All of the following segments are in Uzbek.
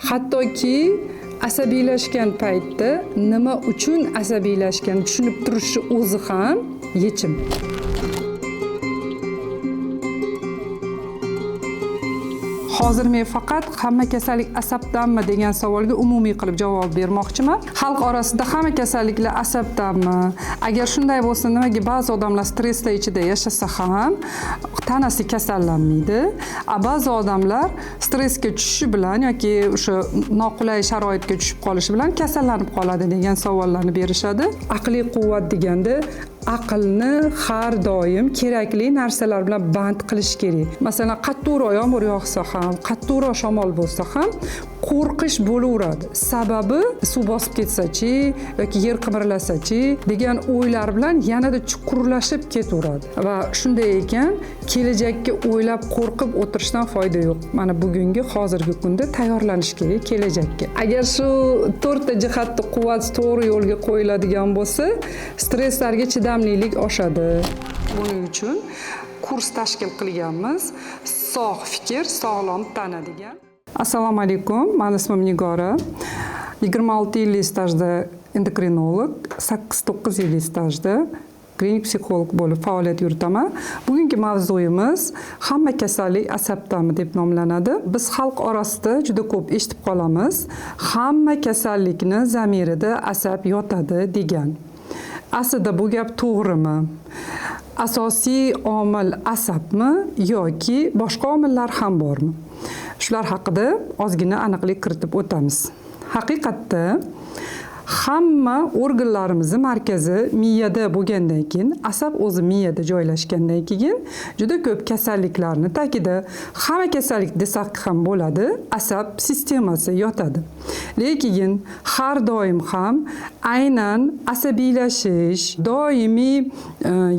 Hattoki asabiylashgan paytda nima uchun asabiylashgan tushunib turishi o'zi ham yechim. Hozir men faqat hamma kasallik asabdanmi degan savolga umumiy qilib javob bermoqchiman. Xalq orasida hamma kasalliklar asabdanmi? Agar shunday bo'lsa, nimaga ba'zi odamlar stresslar ichida yashasa ham tanasi kasallanmaydi? A ba'zi odamlar stressga tushishi bilan yoki o'sha noqulay sharoitga tushib qolishi bilan kasallanib qoladi degan savollarni berishadi. Aqliy quvvat deganda aqlni har doim kerakli narsalar bilan band qilish kerak. Masalan, qattiqroq yomg'ir yog'sa ham, qattiqroq shamol bo'lsa ham qo'rqish bo'laveradi. Sababi suv bosib ketsa-chi yoki yer qimirlasa-chi degan o'ylar bilan yanada chuqurlashib ketaveradi. Va shunday ekan, kelajakka o'ylab qo'rqib o'tirishdan foyda yo'q. Mana bugungi hozirgi kunda tayyorlanish kerak kelajakka. Agar shu to'rtta jihatda quvvat to'g'ri yo'lga qo'yiladigan bo'lsa, stresslarga chidamlilik oshadi. Buning uchun kurs tashkil qilganmiz. Sog' fikr, sog'lom tana degan. Assalomu alaykum, meni ismim Nigora. 26 yillik stajda endokrinolog, 8-9 yillik stajda klinik psixolog bo'lib faoliyat yuritaman. Bugungi mavzuyimiz hamma kasallik asabdanmi deb nomlanadi. Biz xalq orasida juda ko'p eshitib qolamiz, hamma kasallikni zamirida asab yotadi degan. Aslida bu gap to'g'rimi? Asosiy omil asabmi yoki boshqa omillar ham bormi? Shular haqida ozgina aniqlik kiritib o'tamiz. Haqiqatda hamma organlarimizni markazi miyada bo'lgandan keyin, asab o'zi miyada joylashgandan keyin juda ko'p kasalliklarni tagida, hamma kasallik desak ham bo'ladi, asab sistemasi yotadi. Lekin har doim ham aynan asabiylashish, doimiy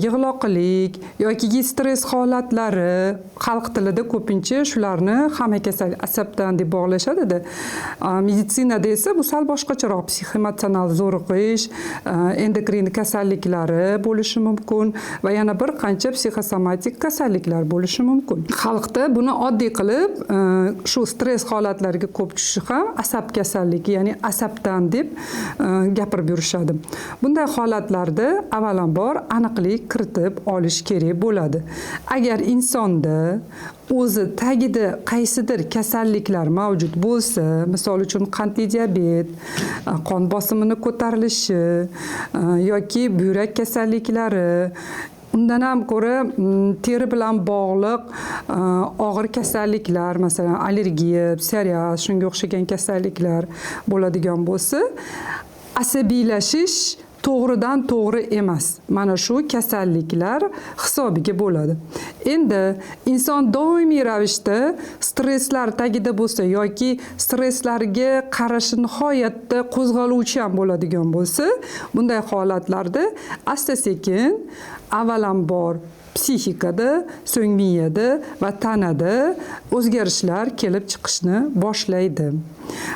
yig'loqlik yoki stress holatlari, xalq tilida ko'pincha shularni hamma kasallik asabdan deb bog'lashadi-da. Meditsinada esa bu sal boshqacharoq, psixoemotsional zo'riqish, endokrin kasalliklari bo'lishi mumkin va yana bir qancha psixosomatik kasalliklar bo'lishi mumkin. Xalqda buni oddiy qilib, shu stress holatlariga ko'p tushishi ham asab kasalligi, ya'ni asabdan deb gapirib yurishadi. Bunday holatlarda avvalambor aniqlik kiritib olish kerak bo'ladi. Agar insonda o'zi tagida qaysidir kasalliklar mavjud bo'lsa, misol uchun qandli diabet, qon bosimini ko'tarilishi yoki buyrak kasalliklari, undan ham ko'ra teri bilan bog'liq og'ir kasalliklar, masalan, allergiya, psoriaz, shunga o'xshagan kasalliklar bo'ladigan bo'lsa, asabiylashish to'g'ridan to'g'ri emas. Mana shu kasalliklar hisobiga bo'ladi. Endi inson doimiy ravishda stresslar tagida bo'lsa yoki stresslarga qarashi nihoyatda qo'zg'aluvchi ham bo'ladigan bo'lsa, bunday holatlarda asta-sekin avvalambor psixikada, so'ng miyada va tanada o'zgarishlar kelib chiqishni boshlaydi.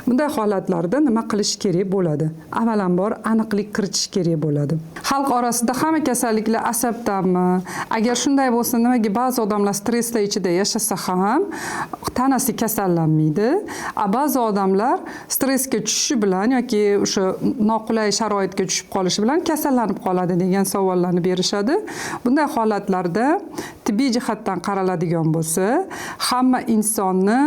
Bunday holatlarda nima qilish kerak bo'ladi? Avvalambor aniqlik kiritish kerak bo'ladi. Xalq orasida hamma kasalliklar asabdanmi? Agar shunday bo'lsa, nimaga ba'zi odamlar stresslar ichida yashasa ham tanasi kasallanmaydi? A ba'zi odamlar stressga tushishi bilan yoki o'sha noqulay sharoitga tushib qolishi bilan kasallanib qoladi degan savollarni berishadi. Bunday holatlarda tibbiy jihatdan qaraladigan bo'lsa, hamma insonni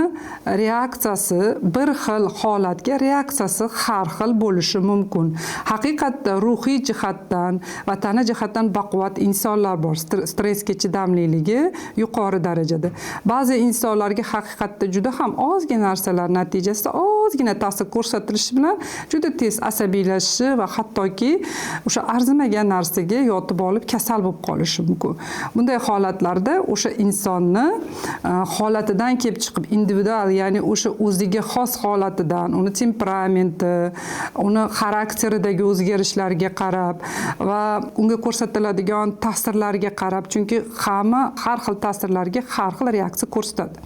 reaksiyasi bir xil holatga reaksiyasi har xil bo'lishi mumkin. Haqiqatda ruhiy jihatdan va tana jihatdan baquvvat insonlar bor, stressga chidamliligi yuqori darajada. Ba'zi insonlarga haqiqatda juda ham ozgina narsalar natijasida ozgina ta'sir ko'rsatilishi bilan juda tez asabiylashishi va hattoki o'sha arzimagan narsaga yotib olib kasal bo'lib qolishi mumkin. Bunday holatlarda o'sha insonni holatidan kelib chiqib individual, ya'ni o'sha o'ziga xos holatidan, uni temperamenti, uni xarakteridagi o'zgarishlarga qarab va unga ko'rsatiladigan ta'sirlarga qarab, chunki hamma har xil ta'sirlarga har xil reaksiya ko'rsatadi.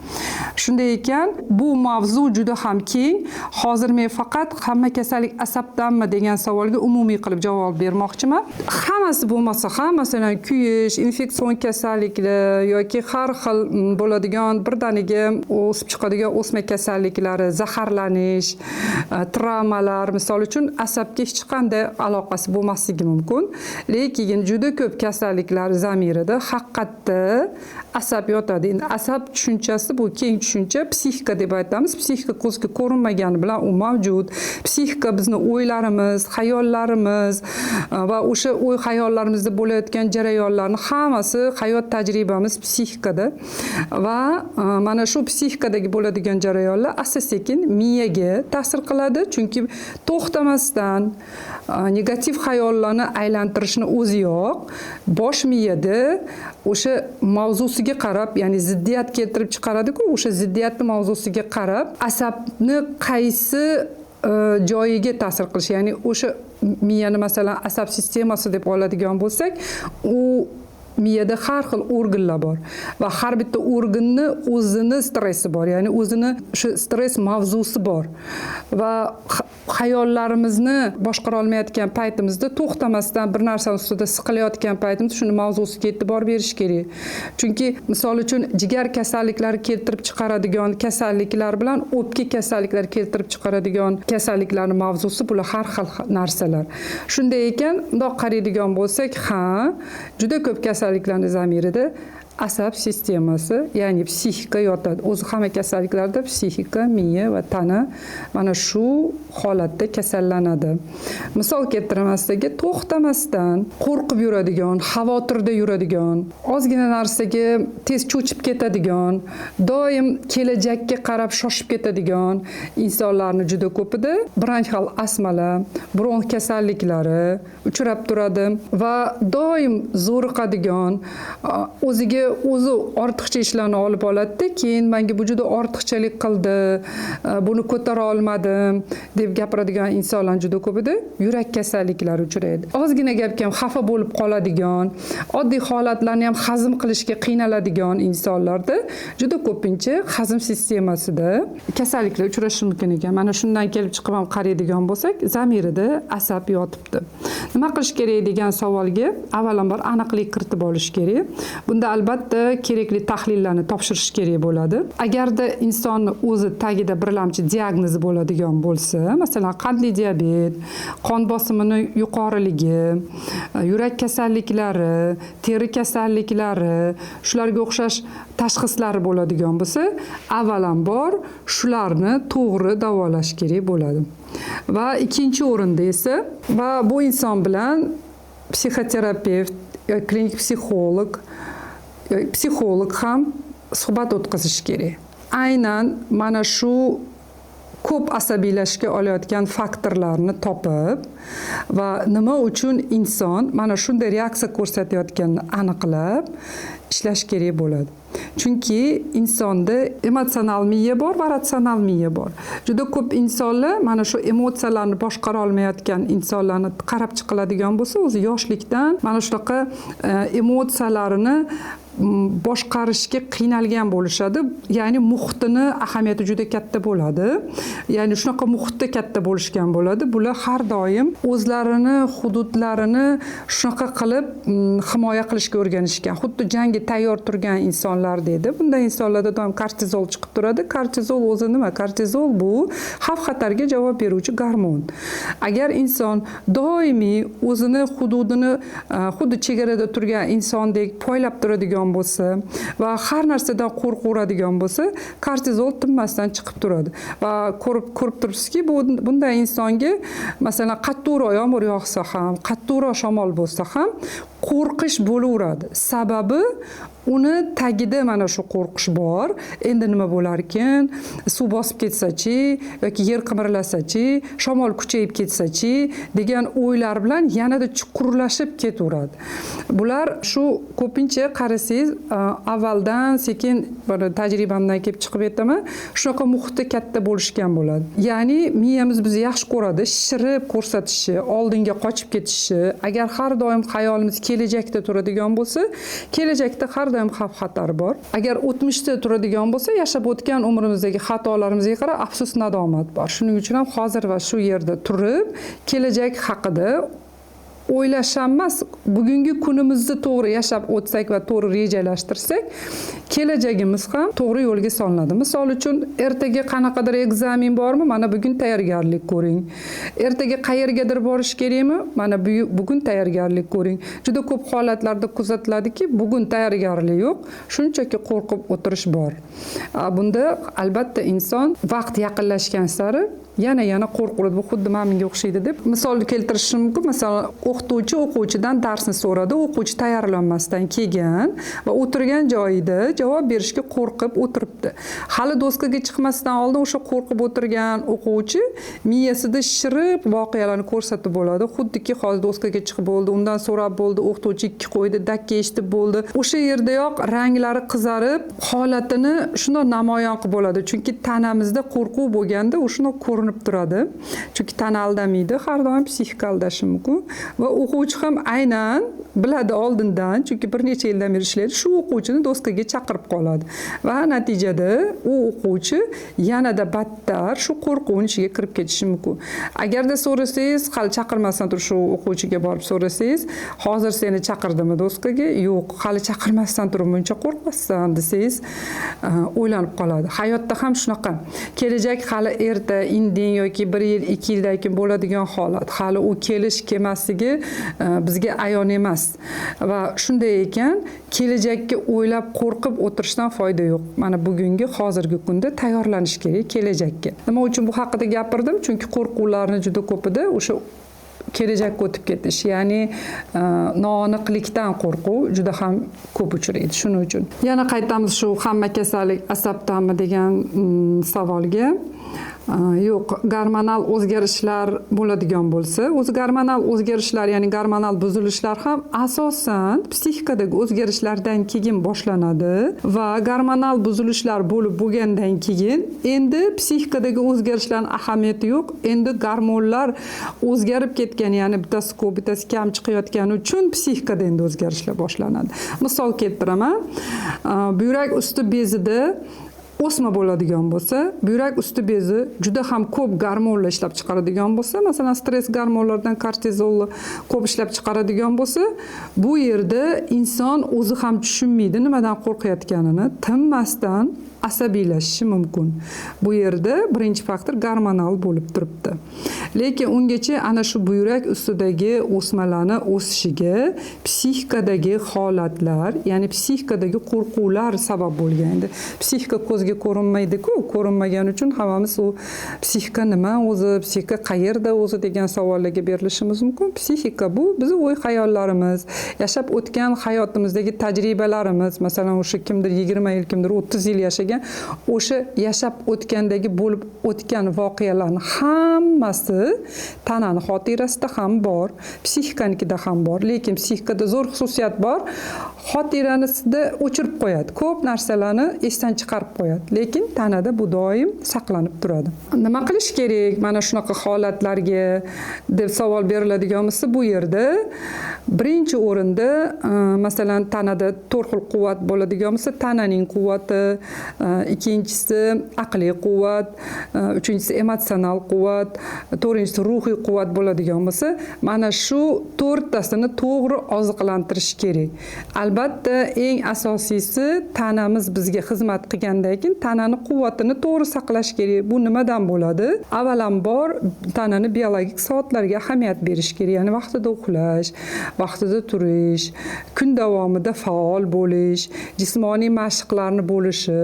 Shunday ekan, bu mavzu juda ham keng. Hozir men faqat hamma kasallik asabdanmi degan savolga umumiy qilib javob bermoqchiman. Hammasi bo'lmasa ham, masalan, kuyish, infeksion kasalliklar yoki har xil bo'ladigan birdaniga o'sib chiqadigan o'sma kasalliklari, zaharlanish, travmalar, misol uchun, asabga hech qanday aloqasi bo'lmasligi mumkin. Lekin juda ko'p kasalliklar zamirida haqiqatda asab yotadi. Endi asab tushunchasi bu keng tushuncha, psixika deb aytamiz. Psixika ko'zga ko'rinmagani bilan u mavjud. Psixika bizni o'ylarimiz, xayollarimiz va o'sha o'y xayollarimizda bo'layotgan jarayonlarni hammasi, hayot tajribamiz psixikada va mana shu psixikadagi bo'ladigan jarayonlar asta-sekin miyaga ta'sir qiladi, chunki to'xtamasdan negativ xayollarni aylantirishni o'ziyoq bosh miyada o'sha mavzusiga qarab, ya'ni ziddiyat keltirib chiqaradi-ku, o'sha ziddiyatni mavzusiga qarab asabni qaysi joyiga ta'sir qilishi, ya'ni o'sha miyani masalan asab sistemasi deb oladigan bo'lsak, u miyada har xil organlar bor va har bitta organni o'zini stressi bor, ya'ni o'zini o'sha stress mavzusi bor va xayollarimizni boshqara olmayotgan paytimizda, to'xtamasdan bir narsani ustida siqilayotgan paytimizda shuni mavzusiga e'tibor berish kerak. Chunki misol uchun jigar kasalliklari keltirib chiqaradigan kasalliklar bilan o'pka kasalliklari keltirib chiqaradigan kasalliklarning mavzusi bular har xil narsalar. Shunday ekan, bundoq qaraydigan bo'lsak, ha, juda ko'p kasalliklarning zamirida asab sistemasi, ya'ni psixika yotadi. O'zi hamma kasalliklarda psixika, miya va tana mana shu holatda kasallanadi. Misol keltiraman sizlarga, to'xtamasdan qo'rqib yuradigan, xavotirda yuradigan, ozgina narsaga tez cho'chib ketadigan, doim kelajakka qarab shoshib ketadigan insonlarni juda ko'pida bronxial astmalar, bronx kasalliklari uchrab turadi va doim zo'riqadigan, o'ziga o'zi ortiqcha ishlarni olib oladida, keyin menga bu juda ortiqchalik qildi, buni ko'tara olmadim deb gapiradigan insonlar juda ko'pida yurak kasalliklari uchraydi. Ozgina gapga ham xafa bo'lib qoladigan, oddiy holatlarni ham hazm qilishga qiynaladigan insonlarda juda ko'pincha hazm sistemasida kasalliklar uchrashi mumkin ekan. Mana shundan kelib chiqib ham qaraydigan bo'lsak, zamirida asab yotibdi. Nima qilish kerak degan savolga avvalambor aniqlik kiritib olish kerak. Bunda albatta kerakli tahlillarni topshirish kerak bo'ladi. Agarda insonni o'zi tagida birlamchi diagnozi bo'ladigan bo'lsa, masalan, qandli diabet, qon bosimini yuqoriligi, yurak kasalliklari, teri kasalliklari, shularga o'xshash tashxislar bo'ladigan bo'lsa, avvalambor shularni to'g'ri davolash kerak bo'ladi. Va ikkinchi o'rinda esa va bu inson bilan psixoterapevt yoki klinik psixolog, psixolog ham suhbat o'tkazish kerak. Aynan mana shu ko'p asabiylashga olayotgan faktorlarni topib va nima uchun inson mana shunday reaksiya ko'rsatayotganini aniqlab ishlash kerak bo'ladi. Chunki insonda emotsional miya bor va ratsional miya bor. Juda ko'p insonlar mana shu emotsiyalarni boshqara olmayotgan insonlarni qarab chiqiladigan bo'lsa, o'zi yoshlikdan mana shunaqa emotsiyalarini boshqarishga qiynalgan bo'lishadi. Ya'ni muhitini ahamiyati juda katta bo'ladi. Ya'ni shunaqa muhitda katta bo'lishgan bo'ladi. Bular har doim o'zlarini hududlarini shunaqa qilib himoya qilishga o'rganishgan. Xuddi jangga tayyor turgan insonlar deydi. Bunday insonlarda doim kortizol chiqib turadi. Kortizol o'zi nima? Kortizol bu xavf-xatarga javob beruvchi gormon. Agar inson doimiy o'zini hududini xuddi chegarada turgan insondek poylab turadigan bo'lsa va har narsadan qo'rqaveradigan bo'lsa, kortizol tinmasdan chiqib turadi. Va ko'rib turibsizki, bunday insonga masalan qattiqroq yomg'ir yog'sa ham, qattiqroq shamol bo'lsa ham qo'rqish bo'laveradi. Sababi uni tagida mana shu qo'rqish bor. Endi nima bo'larkan? Suv bosib ketsa-chi yoki yer qimirlasa-chi, shamol kuchayib ketsa-chi degan o'ylar bilan yanada chuqurlashib ketaveradi. Bular shu ko'pincha qarasangiz, avvaldan sekin bir tajribamdan kelib chiqib aytaman, shunaqa muhitda katta bo'lishgan bo'ladi. Ya'ni miyamiz bizni yaxshi ko'radi, shishirib ko'rsatishi, oldinga qochib ketishi. Agar har doim xayolimiz kelajakda turadigan bo'lsa, kelajakda har Har doim xavf xatar bor. Agar o'tmishda turadigan bo'lsa, yashab o'tgan umrimizdagi xatolarimizga qarab afsus nadomat bor. Shuning uchun ham hozir va shu yerda turib, kelajak haqida o'ylash emas, bugungi kunimizni to'g'ri yashab o'tsak va to'g'ri rejalashtirsak, kelajagimiz ham to'g'ri yo'lga solinadi. Misol uchun, ertaga qanaqadir экзамен bormi? Mana bugun tayyorgarlik ko'ring. Ertaga qayergadir borish kerakmi? Mana bugun tayyorgarlik ko'ring. Juda ko'p holatlarda kuzatiladiki, bugun tayyorgarlik yo'q, shunchaki qo'rqib o'tirish bor. Bunda albatta inson vaqt yaqinlashgan sari yana qo'rquradi. Bu xuddi mana bunga o'xshaydi deb misol keltirishim mumkin. Masalan, o'qituvchi o'quvchidan darsni so'radi, o'quvchi tayyorlanmasdan kelgan va o'tirgan joyida javob berishga qo'rqib o'tiribdi. Hali doskaga chiqmasdan oldin o'sha qo'rqib o'tirgan o'quvchi miyasida shirib voqealarni ko'rsatib bo'ladi. Xuddiki hozir doskaga chiqib bo'ldi, undan so'rab bo'ldi, o'qituvchi ikki qo'ydi, dakka eshitib bo'ldi. O'sha yerdayoq ranglari qizarib, holatini shundoq namoyon qilib bo'ladi. Chunki tanamizda qo'rquv bo'lganda u shundoq ko'rinib turadi. Chunki tana aldamaydi, har doim psixika aldashi mumkin va o'quvchi ham aynan biladi oldindan, chunki bir necha yildan beri ishlaydi, shu o'quvchini doskaga chaqirib qoladi va natijada u o'quvchi yanada battar shu qo'rquvning ichiga kirib ketishi mumkin. Agarda so'rasangiz, hali chaqirmasdan turib shu o'quvchiga borib so'rasangiz, hozir seni chaqirdimi doskaga? Yo'q, hali chaqirmasdan turib buncha qo'rqmassan desangiz, o'ylanib qoladi. Hayotda ham shunaqa. Kelajak hali erta, indin yoki 1 yil, 2 yildan keyin bo'ladigan holat. Hali u kelish kelmasligi bizga ayon emas. Va shunday ekan, kelajakka o'ylab qo'rqib o'tirishdan foyda yo'q. Mana bugungi hozirgi kunda tayyorlanish kerak kelajakka. Nima uchun bu haqida gapirdim? Chunki qo'rquvlarni juda ko'pida o'sha kelajakka o'tib ketish, ya'ni noaniqlikdan qo'rquv juda ham ko'p uchraydi. Shuning uchun yana qaytamiz shu hamma kasallik asabdanmi degan savolga. Yo'q, gormonal o'zgarishlar bo'ladigan bo'lsa, o'zi gormonal o'zgarishlar, ya'ni gormonal buzilishlar ham asosan psixikadagi o'zgarishlardan keyin boshlanadi va gormonal buzilishlar bo'lib bo'lgandan keyin endi psixikadagi o'zgarishlarning ahamiyati yo'q. Endi gormonlar o'zgarib ketgan, ya'ni bittasi ko'p, bittasi kam chiqayotgani uchun psixikada endi o'zgarishlar boshlanadi. Misol keltiraman. Buyrak usti bezida o'sma bo'ladigan bo'lsa, buyrak usti bezi juda ham ko'p gormonlar ishlab chiqaradigan bo'lsa, masalan, stress gormonlaridan kortizolni ko'p ishlab chiqaradigan bo'lsa, bu yerda inson o'zi ham tushunmaydi nimadan qo'rqayotganini, tinmasdan asabiylashishi mumkin. Bu yerda birinchi faktor gormonal bo'lib turibdi. Lekin ungacha ana shu buyrak ustidagi o'smalarni o'sishiga psixikadagi holatlar, ya'ni psixikadagi qo'rquvlar sabab bo'lgan. Endi psixika ko'zga ko'rinmaydi-ku, ko'rinmagani uchun hammamiz u psixika nima o'zi, psixika qayerda o'zi degan savollarga berilishimiz mumkin. Psixika bu bizning o'y-xayollarimiz, yashab o'tgan hayotimizdagi tajribalarimiz. Masalan, o'sha kimdir 20 yil, kimdir 30 yil yashagan, o'sha yashab o'tgandagi bo'lib o'tgan voqealarning hammasi tanani xotirasida ham bor, psixikanikida ham bor. Lekin psixikada zo'r xususiyat bor, xotiranisida o'chirib qo'yadi, ko'p narsalarni esdan chiqarib qo'yadi. Lekin tanada bu doim saqlanib turadi. Nima qilish kerak mana shunaqa holatlarga deb savol beriladigan bo'lsa, bu yerda birinchi o'rinda, masalan, tanada to'rt xil quvvat bo'ladigan bo'lsa, tananing quvvati, ikkinchisi aqliy quvvat, uchinchisi emotsional quvvat, to'rtinchisi ruhiy quvvat bo'ladigan bo'lsa, mana shu to'rttasini to'g'ri oziqlantirish kerak. Albatta, eng asosiysi tanamiz bizga xizmat qilgandan keyin tanani quvvatini to'g'ri saqlash kerak. Bu nimadan bo'ladi? Avvalambor tanani biologik soatlarga ahamiyat berish kerak, ya'ni vaqtida uxlash, vaqtida turish, kun davomida faol bo'lish, jismoniy mashqlarni bo'lishi,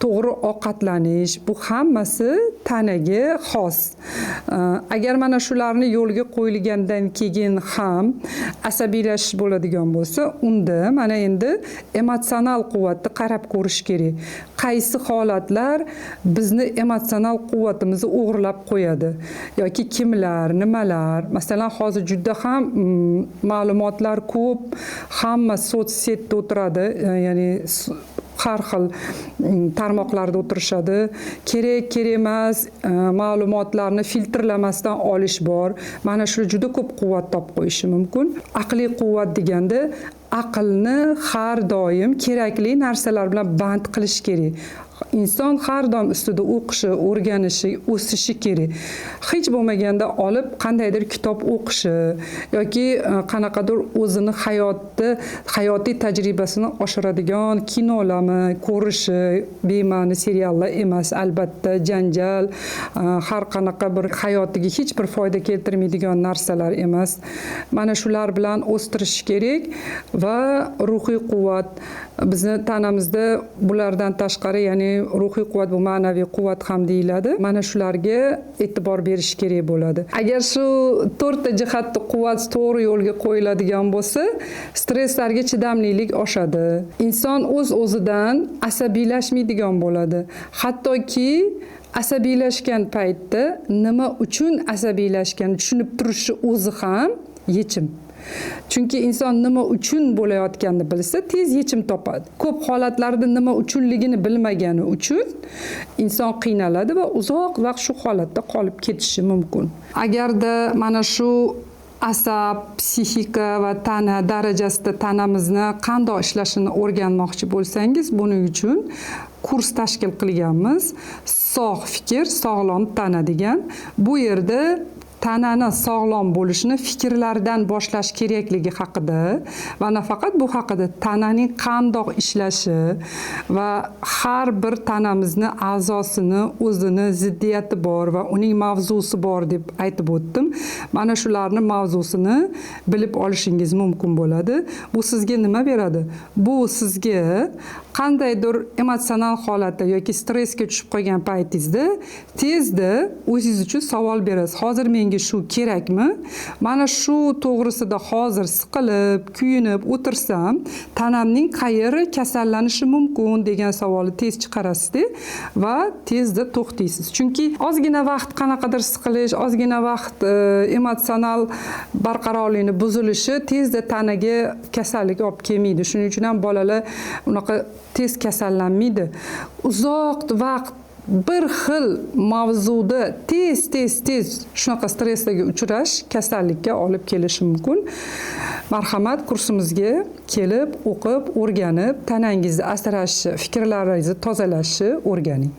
to'g'ri ovqatlanish, bu hammasi tanaga xos. Agar mana shularni yo'lga qo'yilgandan keyin ham asabiylashish bo'ladigan bo'lsa, unda mana endi emotsional quvvatni qarab ko'rish kerak. Qaysi holatlar bizni emotsional quvvatimizni o'g'irlab qo'yadi yoki kimlar, nimalar? Masalan, hozir juda ham ma'lumotlar ko'p, hamma sotssetda o'tiradi, ya'ni har xil tarmoqlarda o'tirishadi. Kerak, kerak emas ma'lumotlarni filtrlamasdan olish bor. Mana shu juda ko'p quvvat topib qo'yishi mumkin. Aqliy quvvat deganda Aqlni har doim kerakli narsalar bilan band qilish kerak. Inson har doim ustida o'qishi, o'rganishi, o'sishi kerak. Hech bo'lmaganda olib qandaydir kitob o'qishi yoki qanaqadir o'zini hayotiy tajribasini oshiradigan kinolarni ko'rishi, bema'ni seriallar emas, albatta, janjal, har qanaqa bir hayotiga hech bir foyda keltirmaydigan narsalar emas. Mana shular bilan o'stirish kerak va ruhiy quvvat bizni tanamizda bulardan tashqari, ya'ni ruhiy quvvat bu ma'naviy quvvat ham deyiladi. Mana shularga e'tibor berish kerak bo'ladi. Agar shu to'rtta jihatda quvvat to'g'ri yo'lga qo'yiladigan bo'lsa, stresslarga chidamlilik oshadi. Inson o'z-o'zidan asabiylashmaydigan bo'ladi. Hattoki asabiylashgan paytda nima uchun asabiylashganini tushunib turishi o'zi ham yechim. Chunki inson nima uchun bo'layotganini bilsa, tez yechim topadi. Ko'p holatlarda nima uchunligini bilmagani uchun inson qiynaladi va uzoq vaqt shu holatda qolib ketishi mumkin. Agarda mana shu asab, psixika va tana darajasida tanamizni qandoq ishlashini o'rganmoqchi bo'lsangiz, buning uchun kurs tashkil qilganmiz. Sog' fikr, sog'lom tana degan. Bu yerda tanani sog'lom bo'lishini fikrlardan boshlash kerakligi haqida va nafaqat bu haqida, tananing qandoq ishlashi va har bir tanamizni a'zosini o'zini ziddiyati bor va uning mavzusi bor deb aytib o'tdim. Mana shularni mavzusini bilib olishingiz mumkin bo'ladi. Bu sizga nima beradi? Bu sizga qandaydir emotsional holatda yoki stressga tushib qolgan paytingizda tezda o'zingiz uchun savol berasiz. Hozir menga shu kerakmi? Mana shu to'g'risida hozir siqilib, kuyinib o'tirsam, tanamning qayeri kasallanishi mumkin degan savolni tez chiqarasizda va tezda to'xtaysiz. Chunki ozgina vaqt qanaqadir siqilish, ozgina vaqt emotsional barqarorlikni buzilishi tezda tanaga kasallik olib kelmaydi. Shuning uchun ham bolalar unaqa tez kasallanmaydi. Uzoq vaqt bir xil mavzuda tez tez tez shunaqa stresslarga uchrash kasallikka olib kelishi mumkin. Marhamat, kursimizga kelib, o'qib, o'rganib, tanangizni asrashni, fikrlaringizni tozalashni o'rganing.